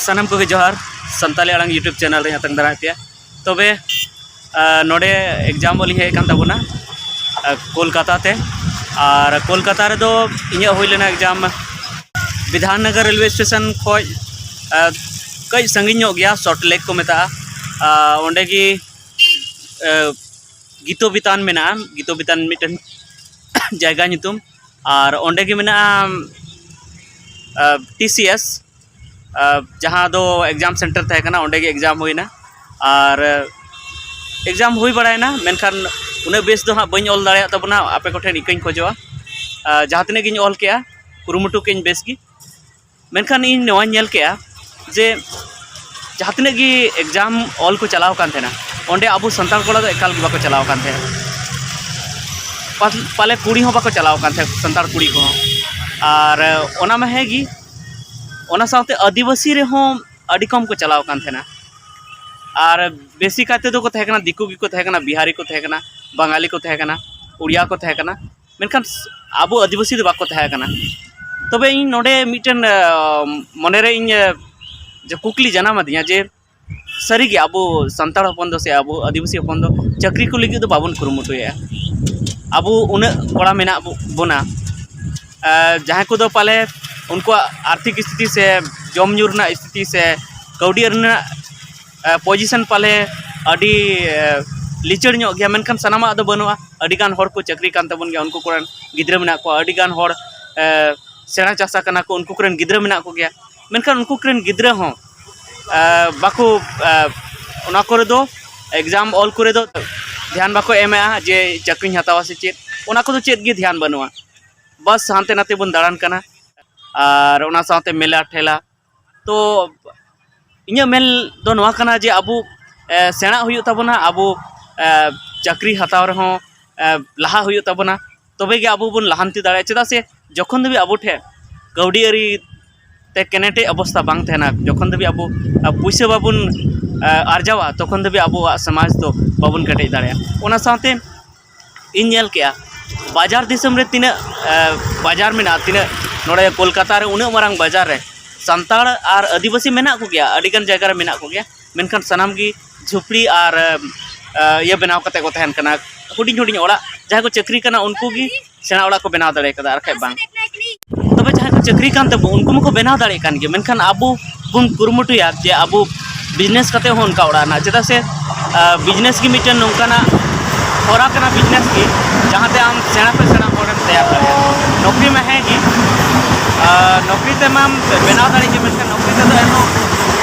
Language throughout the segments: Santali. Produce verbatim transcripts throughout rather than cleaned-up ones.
ᱥᱟᱱᱟᱢ ᱠᱚᱜᱮ ᱡᱚᱦᱟᱨ᱾ ᱥᱟᱱᱛᱟᱞᱤ ᱟᱲᱟᱝ YouTube ᱪᱮᱱᱮᱞ ᱨᱮᱧ ᱟᱛᱟᱝ ᱫᱟᱨᱟᱢᱮᱫ ᱯᱮᱭᱟ᱾ ᱛᱚᱵᱮ ᱟᱨ ᱱᱚᱰᱮ ᱮᱠᱡᱟᱢ ᱚᱞᱤᱧ ᱦᱮᱡ ᱟᱠᱟᱱ ᱛᱟᱵᱚᱱᱟ ᱟᱨ ᱠᱳᱞᱠᱟᱛᱟ ᱛᱮ᱾ ᱟᱨ ᱠᱳᱞᱠᱟᱛᱟ ᱨᱮᱫᱚ ᱤᱧᱟᱹᱜ ᱦᱩᱭ ᱞᱮᱱᱟ ᱮᱠᱡᱟᱢ ᱵᱤᱫᱷᱟᱱᱱᱚᱜᱚᱨ ᱨᱮᱞᱣᱮ ᱥᱴᱮᱥᱚᱱ ᱠᱷᱚᱱ ᱟᱨ ᱠᱟᱹᱡ ᱥᱟᱺᱜᱤᱧ ᱧᱚᱜ ᱜᱮᱭᱟ, ᱥᱚᱞᱴ ᱞᱮᱠ ᱠᱚ ᱢᱮᱛᱟᱜᱼᱟ᱾ ᱟᱨ ᱚᱸᱰᱮ ᱜᱮ ᱟᱨ ᱜᱤᱛᱚ ᱵᱤᱛᱟᱱ ᱢᱮᱱᱟᱜᱼᱟ, ᱜᱤᱛᱚ ᱵᱤᱛᱟᱱ ᱢᱤᱫᱴᱮᱱ ᱡᱟᱭᱜᱟ ᱧᱩᱛᱩᱢ᱾ ᱟᱨ ᱚᱸᱰᱮ ᱜᱮ ᱢᱮᱱᱟᱜᱼᱟ ᱟᱨ ᱴᱤ ᱥᱤ ᱮᱥ, ᱟᱨ ᱡᱟᱦᱟᱸ ᱫᱚ ᱮᱠᱡᱟᱢ ᱥᱮᱱᱴᱟᱨ ᱛᱟᱦᱮᱸ ᱠᱟᱱᱟ, ᱚᱸᱰᱮ ᱜᱮ ᱮᱠᱡᱟᱢ ᱦᱩᱭᱱᱟ᱾ ᱟᱨ ᱮᱠᱡᱟᱢ ᱦᱩᱭ ᱵᱟᱲᱟᱭᱮᱱᱟ, ᱢᱮᱱᱠᱷᱟᱱ ᱩᱱᱟᱹᱜ ᱵᱮᱥ ᱫᱚ ᱦᱟᱸᱜ ᱵᱟᱹᱧ ᱚᱞ ᱫᱟᱲᱮᱭᱟᱜ ᱛᱟᱵᱚᱱᱟ᱾ ᱟᱯᱮ ᱠᱚᱴᱷᱮᱱ ᱤᱠᱟᱹᱧ ᱠᱷᱚᱡᱚᱜᱼᱟ, ᱟᱨ ᱡᱟᱦᱟᱸ ᱛᱤᱱᱟᱹᱜ ᱜᱤᱧ ᱚᱞ ᱠᱮᱜᱼᱟ, ᱠᱩᱨᱩᱢᱩᱴᱩ ᱠᱮᱜᱼᱟᱹᱧ ᱵᱮᱥ ᱜᱮ᱾ ᱢᱮᱱᱠᱷᱟᱱ ᱤᱧ ᱱᱚᱣᱟᱧ ᱧᱮᱞ ᱠᱮᱜᱼᱟ ᱡᱮ ᱡᱟᱦᱟᱸ ᱛᱤᱱᱟᱹᱜ ᱜᱮ ᱮᱠᱡᱟᱢ ᱚᱞ ᱠᱚ ᱪᱟᱞᱟᱣ ᱠᱟᱱ ᱛᱟᱦᱮᱱᱟ, ᱚᱸᱰᱮ ᱟᱵᱚ ᱥᱟᱱᱛᱟᱲ ᱠᱚᱲᱟ ᱫᱚ ᱮᱠᱟᱞ ᱜᱮ ᱵᱟᱠᱚ ᱪᱟᱞᱟᱣ ᱠᱟᱱ ᱛᱟᱦᱮᱸᱫ᱾ ᱯᱟᱞ-, ᱯᱟᱞᱮ ᱠᱩᱲᱤ ᱦᱚᱸ ᱵᱟᱠᱚ ᱪᱟᱞᱟᱣ ᱠᱟᱱ ᱛᱟᱦᱮᱸᱫ, ᱥᱟᱱᱛᱟᱲ ᱠᱩᱲᱤ ᱠᱚᱦᱚᱸ᱾ ᱟᱨ ᱚᱱᱟ ᱢᱟ ᱦᱮᱸ ᱜᱮ, ᱚᱱᱟ ᱥᱟᱶᱛᱮ ᱟᱹᱫᱤᱵᱟᱹᱥᱤ ᱨᱮᱦᱚᱸ ᱟᱹᱰᱤ ᱠᱚᱢ ᱠᱚ ᱪᱟᱞᱟᱣ ᱠᱟᱱ ᱛᱟᱦᱮᱱᱟ᱾ ᱟᱨ ᱵᱮᱥᱤ ᱠᱟᱭ ᱛᱮᱫᱚ ᱠᱚ ᱛᱟᱦᱮᱸ ᱠᱟᱱᱟ, ᱫᱤᱠᱩ ᱜᱮᱠᱚ ᱛᱟᱦᱮᱸ ᱠᱟᱱᱟ, ᱵᱤᱦᱟᱨᱤ ᱠᱚ ᱛᱟᱦᱮᱸ ᱠᱟᱱᱟ, ᱵᱟᱝᱟᱞᱤ ᱠᱚ ᱛᱟᱦᱮᱸ ᱠᱟᱱᱟ, ᱩᱲᱤᱭᱟ ᱠᱚ ᱛᱟᱦᱮᱸ ᱠᱟᱱᱟ᱾ ᱢᱮᱱᱠᱷᱟᱱ ᱟᱵᱚ ᱟᱹᱫᱤᱵᱟᱹᱥᱤ ᱫᱚ ᱵᱟᱠᱚ ᱛᱟᱦᱮᱸ ᱠᱟᱱᱟ᱾ ᱛᱚᱵᱮ ᱤᱧ ᱱᱚᱰᱮ ᱢᱤᱫᱴᱮᱱ, ᱟᱸ, ᱢᱚᱱᱮᱨᱮ ᱤᱧ, ᱟᱸ, ᱡᱮ ᱠᱩᱠᱞᱤ ᱡᱟᱱᱟᱢ ᱟᱹᱫᱤᱧᱟ ᱡᱮ ᱥᱟᱹᱨᱤᱜᱮ ᱟᱵᱚ ᱥᱟᱱᱛᱟᱲ ᱦᱚᱯᱚᱱ ᱫᱚ ᱥᱮ ᱟᱵᱚ ᱟᱹᱫᱤᱵᱟᱹᱥᱤ ᱦᱚᱯᱚᱱ ᱫᱚ ᱪᱟᱹᱠᱨᱤ ᱠᱚ ᱞᱟᱹᱜᱤᱫ ᱫᱚ ᱵᱟᱵᱚᱱ ᱠᱩᱨᱩᱢᱩᱴᱩᱭᱮᱫᱼᱟ᱾ ᱟᱵᱚ ᱩᱱᱟᱹᱜ ᱠᱚᱲᱟ ᱢᱮᱱᱟᱜ ᱵᱚ-, ᱵᱚᱱᱟ, ᱟᱸ, ᱡᱟᱦᱟᱸᱭ ᱠᱚᱫᱚ ᱯᱟᱞᱮ ᱩᱱᱠᱩᱣᱟᱜ ᱟᱨᱛᱷᱤᱠ ᱥᱛᱷᱤᱛᱤ ᱥᱮ ᱡᱚᱢ ᱧᱩ ᱨᱮᱱᱟᱜ ᱥᱛᱷᱤᱛᱤ ᱥᱮ ᱠᱟᱹᱣᱰᱤ ᱨᱮᱱᱟᱜ ᱯᱚᱡᱤᱥᱚᱱ ᱯᱟᱞᱮ ᱟᱹᱰᱤ, ᱮ, ᱞᱤᱪᱟᱹᱲ ᱧᱚᱜ ᱜᱮᱭᱟ, ᱢᱮᱱᱠᱷᱟᱱ ᱥᱟᱱᱟᱢᱟᱜ ᱫᱚ ᱵᱟᱹᱱᱩᱜᱼᱟ᱾ ᱟᱹᱰᱤᱜᱟᱱ ᱦᱚᱲ ᱠᱚ ᱪᱟᱹᱠᱨᱤ ᱠᱟᱱ ᱛᱟᱵᱚᱱ ᱜᱮᱭᱟ, ᱩᱱᱠᱩ ᱠᱚᱨᱮᱱ ᱜᱤᱫᱽᱨᱟᱹ ᱢᱮᱱᱟᱜ ᱠᱚᱣᱟ, ᱟᱹᱰᱤᱜᱟᱱ ᱦᱚᱲ, ᱮ, ᱥᱮᱬᱟ ᱪᱟᱥᱟ ᱠᱟᱱᱟ ᱠᱚ, ᱩᱱᱠᱩ ᱠᱚᱨᱮᱱ ᱜᱤᱫᱽᱨᱟᱹ ᱢᱮᱱᱟᱜ ᱠᱚᱜᱮᱭᱟ᱾ ᱢᱮᱱᱠᱷᱟᱱ ᱩᱱᱠᱩ ᱠᱚᱨᱮᱱ ᱜᱤᱫᱽᱨᱟᱹ ᱦᱚᱸ, ᱮ, ᱵᱟᱠᱚ, ᱮ, ᱚᱱᱟ ᱠᱚᱨᱮ ᱫᱚ, ᱮᱠᱡᱟᱢ ᱚᱞ ᱠᱚᱨᱮ ᱫᱚ ᱫᱷᱮᱭᱟᱱ ᱵᱟᱠᱚ ᱮᱢᱮᱜᱼᱟ ᱡᱮ ᱪᱟᱹᱠᱨᱤᱧ ᱦᱟᱛᱟᱣᱟ ᱥᱮ ᱪᱮᱫ, ᱚᱱᱟ ᱠᱚᱫᱚ ᱪᱮᱫ ᱜᱮ ᱫᱷᱮᱭᱟᱱ ᱵᱟᱹᱱᱩᱜᱼᱟ᱾ ᱵᱟᱥ ᱦᱟᱱᱛᱮ ᱱᱟᱛᱮ ᱵᱚᱱ ᱫᱟᱬᱟᱱ ᱠᱟᱱᱟ, ᱟᱨ ᱚᱱᱟ ᱥᱟᱶᱛᱮ ᱢᱮᱞᱟ ᱴᱷᱮᱞᱟ᱾ ᱛᱚ ᱤᱧᱟᱹᱜ ᱢᱮᱱ ᱫᱚ ᱱᱚᱣᱟ ᱠᱟᱱᱟ ᱡᱮ ᱟᱵᱚ, ᱮ, ᱥᱮᱬᱟᱜ ᱦᱩᱭᱩᱜ ᱛᱟᱵᱚᱱᱟ, ᱟᱵᱚ, ᱮ, ᱪᱟᱹᱠᱨᱤ ᱦᱟᱛᱟᱣ ᱨᱮᱦᱚᱸ, ᱮ, ᱞᱟᱦᱟ ᱦᱩᱭᱩᱜ ᱛᱟᱵᱚᱱᱟ, ᱛᱚᱵᱮ ᱜᱮ ᱟᱵᱚ ᱵᱚᱱ ᱞᱟᱦᱟᱱᱛᱤ ᱫᱟᱲᱮᱭᱟᱜᱼᱟ᱾ ᱪᱮᱫᱟᱜ ᱥᱮ ᱡᱚᱠᱷᱚᱱ ᱫᱷᱟᱹᱵᱤᱡ ᱟᱵᱚ ᱴᱷᱮᱱ ᱠᱟᱹᱣᱰᱤ ᱟᱹᱨᱤ ᱛᱮ ᱠᱮᱱᱮᱴᱮᱡ ᱚᱵᱚᱥᱛᱷᱟ ᱵᱟᱝ ᱛᱟᱦᱮᱱᱟ, ᱡᱚᱠᱷᱚᱱ ᱫᱷᱟᱹᱵᱤᱡ ᱟᱵᱚ, ᱮ, ᱯᱩᱭᱥᱟᱹ ᱵᱟᱵᱚᱱ, ᱮ, ᱟᱨᱡᱟᱣᱟ, ᱛᱚᱠᱷᱚᱱ ᱫᱷᱟᱹᱵᱤᱡ ᱟᱵᱚᱣᱟᱜ ᱥᱚᱢᱟᱡᱽ ᱫᱚ ᱵᱟᱵᱚᱱ ᱠᱮᱴᱮᱡ ᱫᱟᱲᱮᱭᱟᱜᱼᱟ᱾ ᱚᱱᱟ ᱥᱟᱶᱛᱮ ᱤᱧ ᱧᱮᱞ ᱠᱮᱜᱼᱟ, ᱵᱟᱡᱟᱨ ᱫᱤᱥᱚᱢ ᱨᱮ ᱛᱤᱱᱟᱹᱜ, ᱮ, ᱵᱟᱡᱟᱨ ᱢᱮᱱᱟᱜᱼᱟ, ᱛᱤᱱᱟᱹᱜ ᱱᱚᱰᱮ ᱠᱳᱞᱠᱟᱛᱟ ᱨᱮ ᱩᱱᱟᱹᱜ ᱢᱟᱨᱟᱝ ᱵᱟᱡᱟᱨ ᱨᱮ ᱥᱟᱱᱛᱟᱲ ᱟᱨ ᱟᱹᱫᱤᱵᱟᱹᱥᱤ ᱢᱮᱱᱟᱜ ᱠᱚᱜᱮᱭᱟ, ᱟᱹᱰᱤᱜᱟᱱ ᱡᱟᱭᱜᱟ ᱨᱮ ᱢᱮᱱᱟᱜ ᱠᱚᱜᱮᱭᱟ, ᱢᱮᱱᱠᱷᱟᱱ ᱥᱟᱱᱟᱢ ᱜᱮ ᱡᱷᱩᱯᱲᱤ ᱟᱨ, ᱮ, ᱤᱭᱟᱹ ᱵᱮᱱᱟᱣ ᱠᱟᱛᱮ ᱠᱚ ᱛᱟᱦᱮᱱ ᱠᱟᱱᱟ, ᱦᱩᱰᱤᱧ ᱦᱩᱰᱤᱧ ᱚᱲᱟᱜ᱾ ᱡᱟᱦᱟᱸᱭ ᱠᱚ ᱪᱟᱹᱠᱨᱤ ᱠᱟᱱᱟ, ᱩᱱᱠᱩ ᱜᱮ ᱥᱮᱬᱟ ᱚᱲᱟᱜ ᱠᱚ ᱵᱮᱱᱟᱣ ᱫᱟᱲᱮ ᱠᱟᱫᱟ, ᱟᱨ ᱵᱟᱠᱷᱟᱡ ᱵᱟᱝ᱾ ᱛᱚᱵᱮ ᱡᱟᱦᱟᱸᱭ ᱠᱚ ᱪᱟᱹᱠᱨᱤ ᱠᱟᱱ ᱛᱟᱵᱚ, ᱩᱱᱠᱩ ᱢᱟᱠᱚ ᱵᱮᱱᱟᱣ ᱫᱟᱲᱮᱭᱟᱜ ᱠᱟᱱ ᱜᱮ, ᱢᱮᱱᱠᱷᱟᱱ ᱟᱵᱚ ᱵᱚᱱ ᱠᱩᱨᱩᱢᱩᱴᱩᱭᱟ ᱡᱮ ᱟᱵᱚ ᱵᱤᱡᱽᱱᱮᱥ ᱠᱟᱛᱮ ᱦᱚᱸ ᱚᱱᱠᱟ ᱚᱲᱟᱜ ᱨᱮᱱᱟᱜ, ᱪᱮᱫᱟᱜ ᱥᱮ, ᱟ, ᱵᱤᱡᱽᱱᱮᱥ ᱜᱮ ᱢᱤᱫᱴᱮᱱ ᱱᱚᱝᱠᱟᱱᱟᱜ ᱦᱚᱨᱟ ᱠᱟᱱᱟ, ᱵᱤᱡᱽᱱᱮᱥ ᱜᱮ, ᱡᱟᱦᱟᱸᱛᱮ ᱟᱢ ᱥᱮᱬᱟ ᱠᱷᱚᱱ ᱥᱮᱬᱟ ᱦᱚᱲᱮᱢ ᱛᱮᱭᱟᱨ ᱫᱟᱲᱮᱭᱟᱜᱼᱟ᱾ ᱱᱚᱠᱨᱤ ᱢᱟ ᱦᱮᱸ ᱜᱮ, ᱟ, ᱱᱚᱠᱨᱤ ᱛᱮᱢᱟᱢ ᱵᱮᱱᱟᱣ ᱫᱟᱲᱮᱭᱟᱜ ᱜᱮ, ᱢᱮᱱᱠᱷᱟᱱ ᱱᱚᱠᱨᱤ ᱛᱮᱫᱚ ᱮᱱᱦᱚᱸ,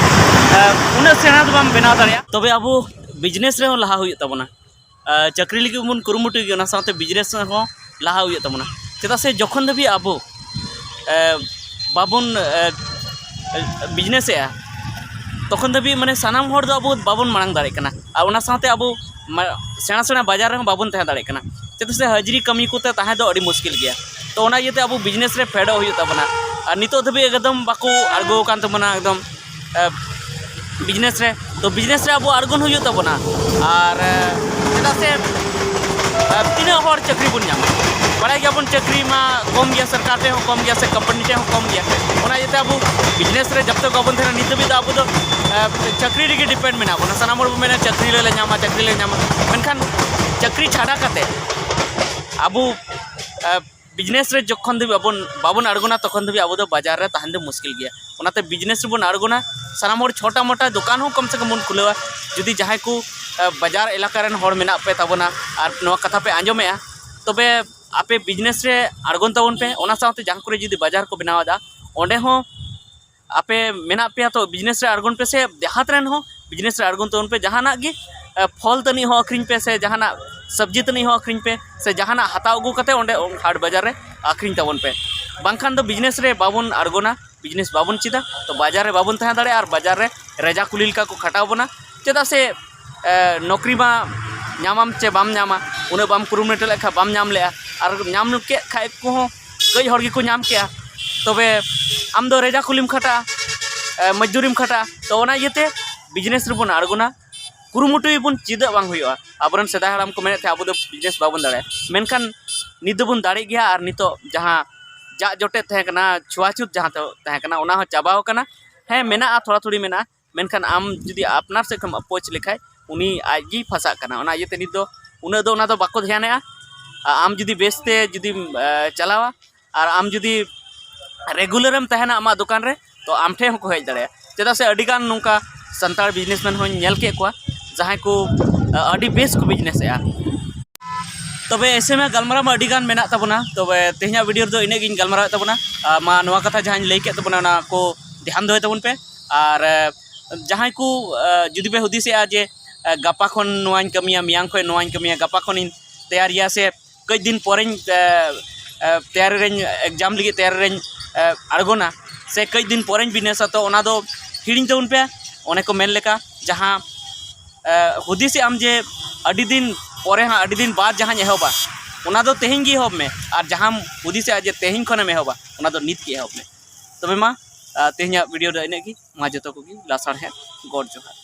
ᱟ, ᱩᱱᱟᱹᱜ ᱥᱮᱬᱟ ᱫᱚ ᱵᱟᱢ ᱵᱮᱱᱟᱣ ᱫᱟᱲᱮᱭᱟᱜᱼᱟ᱾ ᱛᱚᱵᱮ ᱟᱵᱚ ᱵᱤᱡᱽᱱᱮᱥ ᱨᱮᱦᱚᱸ ᱞᱟᱦᱟ ᱦᱩᱭᱩᱜ ᱛᱟᱵᱚᱱᱟ᱾ ᱟ, ᱪᱟᱹᱠᱨᱤ ᱞᱟᱹᱜᱤᱫ ᱵᱚᱱ ᱠᱩᱨᱩᱢᱩᱴᱩᱭ ᱜᱮᱭᱟ, ᱚᱱᱟ ᱥᱟᱶᱛᱮ ᱵᱤᱡᱽᱱᱮᱥ ᱨᱮᱦᱚᱸ ᱞᱟᱦᱟ ᱦᱩᱭᱩᱜ ᱛᱟᱵᱚᱱᱟ᱾ ᱪᱮᱫᱟᱜ ᱥᱮ ᱡᱚᱠᱷᱚᱱ ᱫᱷᱟᱹᱵᱤᱡ ᱟᱵᱚ, ᱮ, ᱵᱟᱵᱚᱱ, ᱮ, ᱵᱤᱡᱽᱱᱮᱥᱮᱜᱼᱟ, ᱛᱚᱠᱷᱚᱱ ᱫᱷᱟᱹᱵᱤᱡ ᱢᱟᱱᱮ ᱥᱟᱱᱟᱢ ᱦᱚᱲ ᱫᱚ ᱟᱵᱚ ᱵᱟᱵᱚᱱ ᱢᱟᱲᱟᱝ ᱫᱟᱲᱮᱭᱟᱜ ᱠᱟᱱᱟ᱾ ᱟᱨ ᱚᱱᱟ ᱥᱟᱶᱛᱮ ᱟᱵᱚ ᱢᱟ-, ᱥᱮᱬᱟ ᱥᱮᱬᱟ ᱵᱟᱡᱟᱨ ᱨᱮᱦᱚᱸ ᱵᱟᱵᱚᱱ ᱛᱟᱦᱮᱸ ᱫᱟᱲᱮᱭᱟᱜ ᱠᱟᱱᱟ᱾ ᱪᱮᱫᱟᱜ ᱥᱮ ᱦᱟᱡᱽᱨᱤ ᱠᱟᱹᱢᱤ ᱠᱚᱛᱮ ᱛᱟᱦᱮᱸ ᱫᱚ ᱟᱹᱰᱤ ᱢᱩᱥᱠᱤᱞ ᱜᱮᱭᱟ᱾ ᱛᱚ ᱚᱱᱟ ᱤᱭᱟᱹᱛᱮ ᱟᱵᱚ ᱵᱤᱡᱽᱱᱮᱥ ᱨᱮ ᱯᱷᱮᱰᱚᱜ ᱦᱩᱭᱩᱜ ᱛᱟᱵᱚᱱᱟ᱾ ᱟᱨ ᱱᱤᱛᱚᱜ ᱫᱷᱟᱹᱵᱤᱡ ᱮᱠᱫᱚᱢ ᱵᱟᱠᱚ ᱟᱬᱜᱚ ᱟᱠᱟᱱ ᱛᱟᱵᱚᱱᱟ ᱮᱠᱫᱚᱢ, ᱮ, ᱵᱤᱡᱽᱱᱮᱥ ᱨᱮ᱾ ᱛᱚ ᱵᱤᱡᱽᱱᱮᱥ ᱨᱮ ᱟᱵᱚ ᱟᱬᱜᱚᱱ ᱦᱩᱭᱩᱜ ᱛᱟᱵᱚᱱᱟ᱾ ᱟᱨ, ᱮ, ᱪᱮᱫᱟᱜ ᱥᱮ, ᱮ, ᱛᱤᱱᱟᱹᱜ ᱦᱚᱲ ᱪᱟᱹᱠᱨᱤ ᱵᱚᱱ ᱧᱟᱢᱟ? ᱵᱟᱲᱟᱭ ᱜᱮᱭᱟᱵᱚᱱ ᱪᱟᱹᱠᱨᱤ ᱢᱟ ᱠᱚᱢ ᱜᱮᱭᱟ, ᱥᱚᱨᱠᱟᱨ ᱴᱷᱮᱱ ᱦᱚᱸ ᱠᱚᱢ ᱜᱮᱭᱟ ᱥᱮ ᱠᱳᱢᱯᱟᱱᱤ ᱴᱷᱮᱱ ᱦᱚᱸ ᱠᱚᱢ ᱜᱮᱭᱟ᱾ ᱚᱱᱟ ᱤᱭᱟᱹᱛᱮ ᱟᱵᱚ ᱵᱤᱡᱽᱱᱮᱥ ᱨᱮ ᱡᱚᱵ ᱛᱚᱠ ᱵᱟᱵᱚᱱ ᱛᱟᱦᱮᱱᱟ, ᱱᱤᱛ ᱫᱷᱟᱹᱵᱤᱡ ᱫᱚ ᱟᱵᱚ ᱫᱚ, ᱮ, ᱪᱟᱹᱠᱨᱤ ᱨᱮᱜᱮ ᱰᱤᱯᱮᱱᱰ ᱢᱮᱱᱟᱜ ᱵᱚᱱᱟ᱾ ᱥᱟᱱᱟᱢ ᱦᱚᱲ ᱵᱚᱱ ᱢᱮᱱᱟ ᱪᱟᱹᱠᱨᱤ ᱞᱮ ᱧᱟᱢᱟ, ᱪᱟᱹᱠᱨᱤ ᱞᱮ ᱧᱟᱢᱟ, ᱢᱮᱱᱠᱷᱟᱱ ᱪᱟᱹᱠᱨᱤ ᱪᱷᱟᱰᱟ ᱠᱟᱛᱮ ᱟᱵᱚ, ᱮ, ᱵᱤᱡᱽᱱᱮᱥ ᱨᱮ ᱡᱚᱠᱷᱚᱱ ᱫᱷᱟᱹᱵᱤᱡ ᱟᱵᱚᱱ ᱵᱟᱵᱚᱱ ᱟᱬᱜᱚᱱᱟ, ᱛᱚᱠᱷᱚᱱ ᱫᱷᱟᱹᱵᱤᱡ ᱟᱵᱚ ᱫᱚ ᱵᱟᱡᱟᱨ ᱨᱮ ᱛᱟᱦᱮᱱ ᱫᱚ ᱢᱩᱥᱠᱤᱞ ᱜᱮᱭᱟ᱾ ᱚᱱᱟᱛᱮ ᱵᱤᱡᱽᱱᱮᱥ ᱨᱮᱵᱚᱱ ᱟᱬᱜᱚᱱᱟ, ᱥᱟᱱᱟᱢ ᱦᱚᱲ ᱪᱷᱳᱴᱟ ᱢᱳᱴᱟ ᱫᱚᱠᱟᱱ ᱦᱚᱸ ᱠᱚᱢ ᱥᱮ ᱠᱚᱢ ᱵᱚᱱ ᱠᱷᱩᱞᱟᱹᱣᱟ᱾ ᱡᱩᱫᱤ ᱡᱟᱦᱟᱸᱭ ᱠᱚ, ᱮ, ᱵᱟᱡᱟᱨ ᱮᱞᱟᱠᱟ ᱨᱮᱱ ᱦᱚᱲ ᱢᱮᱱᱟᱜ ᱯᱮ ᱛᱟᱵᱚᱱᱟ ᱟᱨ ᱱᱚᱣᱟ ᱠᱟᱛᱷᱟ ᱯᱮ ᱟᱸᱡᱚᱢᱮᱜᱼᱟ, ᱛᱚᱵᱮ ᱟᱯᱮ ᱵᱤᱡᱽᱱᱮᱥ ᱨᱮ ᱟᱬᱜᱚᱱ ᱛᱟᱵᱚᱱ ᱯᱮ᱾ ᱚᱱᱟ ᱥᱟᱶᱛᱮ ᱡᱟᱦᱟᱸ ᱠᱚᱨᱮ ᱡᱩᱫᱤ ᱵᱟᱡᱟᱨ ᱠᱚ ᱵᱮᱱᱟᱣ ᱮᱫᱟ, ᱚᱸᱰᱮ ᱦᱚᱸ ᱟᱯᱮ ᱢᱮᱱᱟᱜ ᱯᱮᱭᱟ ᱛᱚ ᱵᱤᱡᱽᱱᱮᱥ ᱨᱮ ᱟᱬᱜᱚᱱ ᱯᱮ, ᱥᱮ ᱡᱟᱦᱟᱸ ᱨᱮᱱ ᱦᱚᱸ ᱵᱤᱡᱽᱱᱮᱥ ᱨᱮ ᱟᱬᱜᱚᱱ ᱛᱟᱵᱚᱱ ᱯᱮ᱾ ᱡᱟᱦᱟᱱᱟᱜ ᱜᱮ, ᱮ, ᱯᱷᱚᱞ ᱛᱟᱹᱱᱤᱡ ᱦᱚᱸ ᱟᱹᱠᱷᱨᱤᱧ ᱯᱮ, ᱥᱮ ᱡᱟᱦᱟᱱᱟᱜ ᱥᱚᱵᱽᱡᱤ ᱛᱟᱹᱱᱤᱡ ᱦᱚᱸ ᱟᱹᱠᱷᱨᱤᱧ ᱯᱮ, ᱥᱮ ᱡᱟᱦᱟᱱᱟᱜ ᱦᱟᱛᱟᱣ ᱟᱹᱜᱩ ᱠᱟᱛᱮ ᱚᱸᱰᱮ ᱦᱟᱴ ᱵᱟᱡᱟᱨ ᱨᱮ ᱟᱹᱠᱷᱨᱤᱧ ᱛᱟᱵᱚᱱ ᱯᱮ᱾ ᱵᱟᱝᱠᱷᱟᱱ ᱫᱚ ᱵᱤᱡᱽᱱᱮᱥ ᱨᱮ ᱵᱟᱵᱚᱱ ᱟᱬᱜᱚᱱᱟ, ᱵᱤᱡᱽᱱᱮᱥ ᱵᱟᱵᱚᱱ ᱪᱮᱫᱟ, ᱛᱚ ᱵᱟᱡᱟᱨ ᱨᱮ ᱵᱟᱵᱚᱱ ᱛᱟᱦᱮᱸ ᱫᱟᱲᱮᱭᱟᱜᱼᱟ ᱟᱨ ᱵᱟᱡᱟᱨ ᱨᱮ ᱨᱮᱡᱟ ᱠᱩᱞᱤ ᱞᱮᱠᱟ ᱠᱚ ᱠᱷᱟᱴᱟᱣ ᱵᱚᱱᱟ᱾ ᱪᱮᱫᱟᱜ ᱥᱮ, ᱮ, ᱱᱚᱠᱨᱤ ᱢᱟ ᱧᱟᱢᱟᱢ ᱪᱮ ᱵᱟᱢ ᱧᱟᱢᱟ, ᱩᱱᱟᱹᱜ ᱵᱟᱢ ᱠᱩᱨᱩᱢᱩᱴᱩ ᱞᱮᱠᱷᱟᱱ ᱵᱟᱢ ᱧᱟᱢ ᱞᱮᱜᱼᱟ, ᱟᱨ ᱧᱟᱢ ᱠᱮᱫ ᱠᱷᱟᱡ ᱠᱚᱦᱚᱸ ᱠᱟᱹᱡ ᱦᱚᱲ ᱜᱮᱠᱚ ᱧᱟᱢ ᱠᱮᱜᱼᱟ᱾ ᱛᱚᱵᱮ ᱟᱢ ᱫᱚ ᱨᱮᱡᱟ ᱠᱩᱞᱤᱢ ᱠᱷᱟᱴᱟᱜᱼᱟ, ᱮ, ᱢᱚᱡᱽᱫᱩᱨᱤᱢ ᱠᱷᱟᱴᱟᱜᱼᱟ᱾ ᱛᱚ ᱚᱱᱟ ᱤᱭᱟᱹᱛᱮ ᱵᱤᱡᱽᱱᱮᱥ ᱨᱮᱵᱚᱱ ᱟᱬᱜᱚᱱᱟ, ᱠᱩᱨᱩᱢᱩᱴᱩᱭ ᱵᱚᱱ, ᱪᱮᱫᱟᱜ ᱵᱟᱝ ᱦᱩᱭᱩᱜᱼᱟ? ᱟᱵᱚᱨᱮᱱ ᱥᱮᱫᱟᱭ ᱦᱟᱲᱟᱢ ᱠᱚ ᱢᱮᱱᱮᱫ ᱛᱟᱦᱮᱸᱫ ᱟᱵᱚ ᱫᱚ ᱵᱤᱡᱽᱱᱮᱥ ᱵᱟᱵᱚᱱ ᱫᱟᱲᱮᱭᱟᱜᱼᱟ, ᱢᱮᱱᱠᱷᱟᱱ ᱱᱤᱛ ᱫᱚᱵᱚᱱ ᱫᱟᱲᱮᱜ ᱜᱮᱭᱟ᱾ ᱟᱨ ᱱᱤᱛᱚᱜ ᱡᱟᱦᱟᱸ ᱡᱟᱜ ᱡᱚᱴᱮᱫ ᱛᱟᱦᱮᱸ ᱠᱟᱱᱟ, ᱪᱷᱩᱣᱟᱪᱷᱩᱛ ᱡᱟᱦᱟᱸ ᱛᱟᱦᱮᱸ ᱠᱟᱱᱟ, ᱚᱱᱟ ᱦᱚᱸ ᱪᱟᱵᱟᱣ ᱠᱟᱱᱟ᱾ ᱦᱮᱸ, ᱢᱮᱱᱟᱜᱼᱟ, ᱛᱷᱚᱲᱟ ᱛᱷᱩᱲᱤ ᱢᱮᱱᱟᱜᱼᱟ, ᱢᱮᱱᱠᱷᱟᱱ ᱟᱢ ᱡᱩᱫᱤ ᱟᱯᱱᱟᱨ ᱥᱮᱫ ᱠᱷᱚᱱ ᱮᱢ ᱟᱯᱨᱳᱪ ᱞᱮᱠᱷᱟᱡ, ᱩᱱᱤ ᱟᱡ ᱜᱮᱭ ᱯᱷᱟᱸᱥᱟᱜ ᱠᱟᱱᱟ᱾ ᱚᱱᱟ ᱤᱭᱟᱹᱛᱮ ᱱᱤᱛ ᱫᱚ ᱩᱱᱟᱹᱜ ᱫᱚ ᱚᱱᱟ ᱫᱚ ᱵᱟᱠᱚ ᱫᱷᱮᱭᱟᱱᱮᱜᱼᱟ᱾ ᱟ-, ᱟᱢ ᱡᱩᱫᱤ ᱵᱮᱥᱛᱮ ᱡᱩᱫᱤᱢ, ᱮ, ᱪᱟᱞᱟᱣᱟ ᱟᱨ ᱟᱢ ᱡᱩᱫᱤ ᱨᱮᱜᱩᱞᱟᱨᱮᱢ ᱛᱟᱦᱮᱱᱟ ᱟᱢᱟᱜ ᱫᱚᱠᱟᱱ ᱨᱮ, ᱛᱚ ᱟᱢ ᱴᱷᱮᱱ ᱦᱚᱸᱠᱚ ᱦᱮᱡ ᱫᱟᱲᱮᱭᱟᱜᱼᱟ᱾ ᱪᱮᱫᱟᱜ ᱥᱮ ᱟᱹᱰᱤᱜᱟᱱ ᱱᱚᱝᱠᱟ ᱥᱟᱱᱛᱟᱲ ᱵᱤᱡᱽᱱᱮᱥᱢᱮᱱ ᱦᱚᱸᱧ ᱧᱮᱞ ᱠᱮᱫ ᱠᱚᱣᱟ, ᱡᱟᱦᱟᱸᱭ ᱠᱚ, ᱟ, ᱟᱹᱰᱤ ᱵᱮᱥ ᱠᱚ ᱵᱤᱡᱽᱱᱮᱥᱮᱜᱼᱟ᱾ ᱛᱚᱵᱮ ᱮᱥᱮ ᱢᱟ ᱜᱟᱞᱢᱟᱨᱟᱣ ᱢᱟ ᱟᱹᱰᱤ ᱜᱟᱱ ᱢᱮᱱᱟᱜ ᱛᱟᱵᱚᱱᱟ, ᱛᱚᱵᱮ ᱛᱮᱦᱮᱧᱟᱜ ᱵᱷᱤᱰᱤᱭᱳ ᱨᱮᱫᱚ ᱤᱱᱟᱹᱜ ᱜᱤᱧ ᱜᱟᱞᱢᱟᱨᱟᱣᱮᱫ ᱛᱟᱵᱚᱱᱟ᱾ ᱟ, ᱢᱟ ᱱᱚᱣᱟ ᱠᱟᱛᱷᱟ ᱡᱟᱦᱟᱸᱧ ᱞᱟᱹᱭ ᱠᱮᱫ ᱛᱟᱵᱚᱱᱟ, ᱚᱱᱟ ᱠᱚ ᱫᱷᱮᱭᱟᱱ ᱫᱚᱦᱚᱭ ᱛᱟᱵᱚᱱ ᱯᱮ᱾ ᱟᱨ, ᱟ, ᱡᱟᱦᱟᱸᱭ ᱠᱚ, ᱟ, ᱡᱩᱫᱤ ᱯᱮ ᱦᱩᱫᱤᱥᱮᱜᱼᱟ ᱡᱮ, ᱟ, ᱜᱟᱯᱟ ᱠᱷᱚᱱ ᱱᱚᱣᱟᱧ ᱠᱟᱹᱢᱤᱭᱟ, ᱢᱮᱭᱟᱝ ᱠᱷᱚᱱ ᱱᱚᱣᱟᱧ ᱠᱟᱹᱢᱤᱭᱟ, ᱜᱟᱯᱟ ᱠᱷᱚᱱᱤᱧ ᱛᱮᱭᱟᱨᱤᱭᱟ, ᱥᱮ ᱠᱟᱹᱡ ᱫᱤᱱ ᱯᱚᱨᱮᱧ, ᱟ, ᱟ, ᱛᱮᱭᱟᱨᱤ ᱨᱮᱧ, ᱮᱠᱡᱟᱢ ᱞᱟᱹᱜᱤᱫ ᱛᱮᱭᱟᱨᱤ ᱨᱮᱧ, ᱟ, ᱟᱬᱜᱚᱱᱟ, ᱥᱮ ᱠᱟᱹᱡ ᱫᱤᱱ ᱯᱚᱨᱮᱧ ᱵᱤᱡᱽᱱᱮᱥᱟ, ᱛᱚ ᱚᱱᱟ ᱫᱚ ᱦᱤᱲᱤᱧ ᱛᱟᱵᱚᱱ ᱯᱮ᱾ ᱚᱱᱮ ᱠᱚ ᱢᱮᱱ ᱞᱮᱠᱟ, ᱡᱟᱦᱟᱸ ᱮ, ᱦᱩᱫᱤᱥᱮᱜ ᱟᱢ ᱡᱮ ᱟᱹᱰᱤ ᱫᱤᱱ ᱯᱚᱨᱮ ᱦᱟᱸᱜ, ᱟᱹᱰᱤ ᱫᱤᱱ ᱵᱟᱫ ᱡᱟᱦᱟᱸᱧ ᱮᱦᱚᱵᱟ, ᱚᱱᱟ ᱫᱚ ᱛᱮᱦᱮᱧ ᱜᱮ ᱮᱦᱚᱵ ᱢᱮ᱾ ᱟᱨ ᱡᱟᱦᱟᱸᱢ ᱦᱩᱫᱤᱥᱮᱜᱼᱟ ᱡᱮ ᱛᱮᱦᱮᱧ ᱠᱷᱚᱱᱮᱢ ᱮᱦᱚᱵᱟ, ᱚᱱᱟ ᱫᱚ ᱱᱤᱛ ᱜᱮ ᱮᱦᱚᱵ ᱢᱮ᱾ ᱛᱚᱵᱮ ᱢᱟ, ᱟ, ᱛᱮᱦᱮᱧᱟᱜ ᱵᱷᱤᱰᱤᱭᱳ ᱫᱚ ᱤᱱᱟᱹᱜ ᱜᱮ᱾ ᱢᱟ ᱡᱚᱛᱚ ᱠᱚᱜᱮ ᱞᱟᱥᱟᱲᱦᱮᱫ ᱜᱚᱰ ᱡᱚᱦᱟᱨ᱾